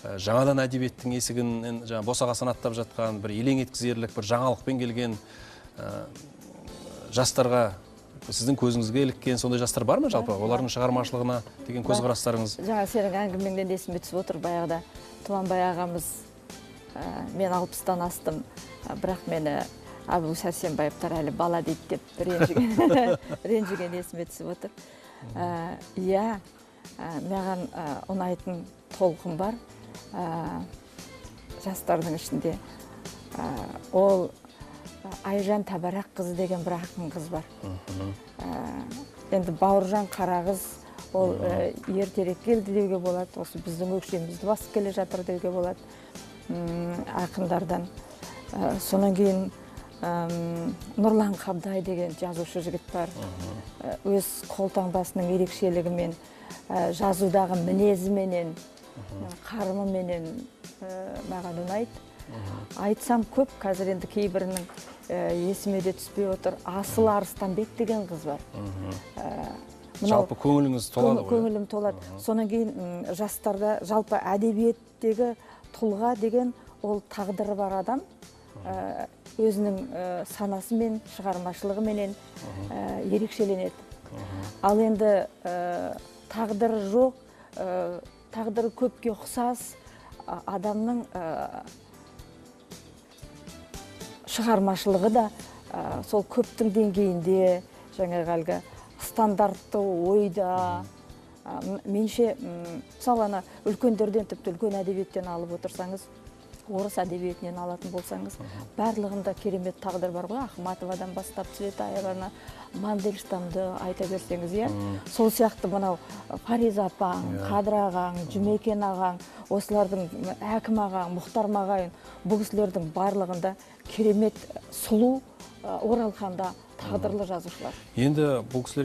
жаңадан әдебиеттің есігінен жаңа босағасын аттап жатқан, бір елең еткізерлік бір жаңалықпен келген жастарға сіздің көзіңізге іліккен сондай жастар бар ма жалпы? Олардың шығармашылығына деген көзқарастарыңыз? Жаңа сенің әңгімеңнен есіме түсіп отыр, баяғыда Тұманбай ағамыз, мен 60-тан астым, бірақ мені Әбу Сәрсенбаевтар әлі бала дейді деп ренжіген есіме түсіп отыр. Иә, маған ұнайтын толқын бар жастардың ішінде. Ол Айжан Табараққызы деген бір ақын қыз бар. Енді Бауыржан Қарағыз, ол ертерек келді деуге болады, осы біздің өкшемізді басып келе жатыр деуге болады ақындардан. Сонан кейін Нұрлан Қабдай деген жазушы жігіт бар. Өз қолтаңбасының ерекшелігімен, жазудағы мінезіменен, қарымыменен маған ұнайды. Айтсам көп, қазір енді кейбірінің есіме де түспей отыр. Асыл Арыстанбек деген қыз бар. Жалпы көңіліңіз толады ғой? Көңілім толады. Сонан кейін жастарда жалпы әдебиеттегі тұлға деген ол тағдыры бар адам, өзінің санасымен, шығармашылығыменен ерекшеленеді. Ал енді тағдыры жоқ, тағдыры көпке ұқсас адамның шығармашылығы да сол көптің деңгейінде, жаңағы әлгі стандартты ойда. Менше, мысалы, ана үлкендерден, тіпті үлкен әдебиеттен алып отырсаңыз, орыс әдебиетінен алатын болсаңыз, барлығында керемет тағдыр бар ғой. Ахматовадан бастап Цветаеваны, Мандельштамды айта берсеңіз, иә. Сол сияқты мынау Фариза апаң, Қадыр ағаң, Жұмекен ағаң, осылардың, Әкім ағаң, Мұхтар Мағауин, бұл кісілердің барлығында керемет сұлу, Оралханда тағдырлы жазушылар. Енді бұл кісілер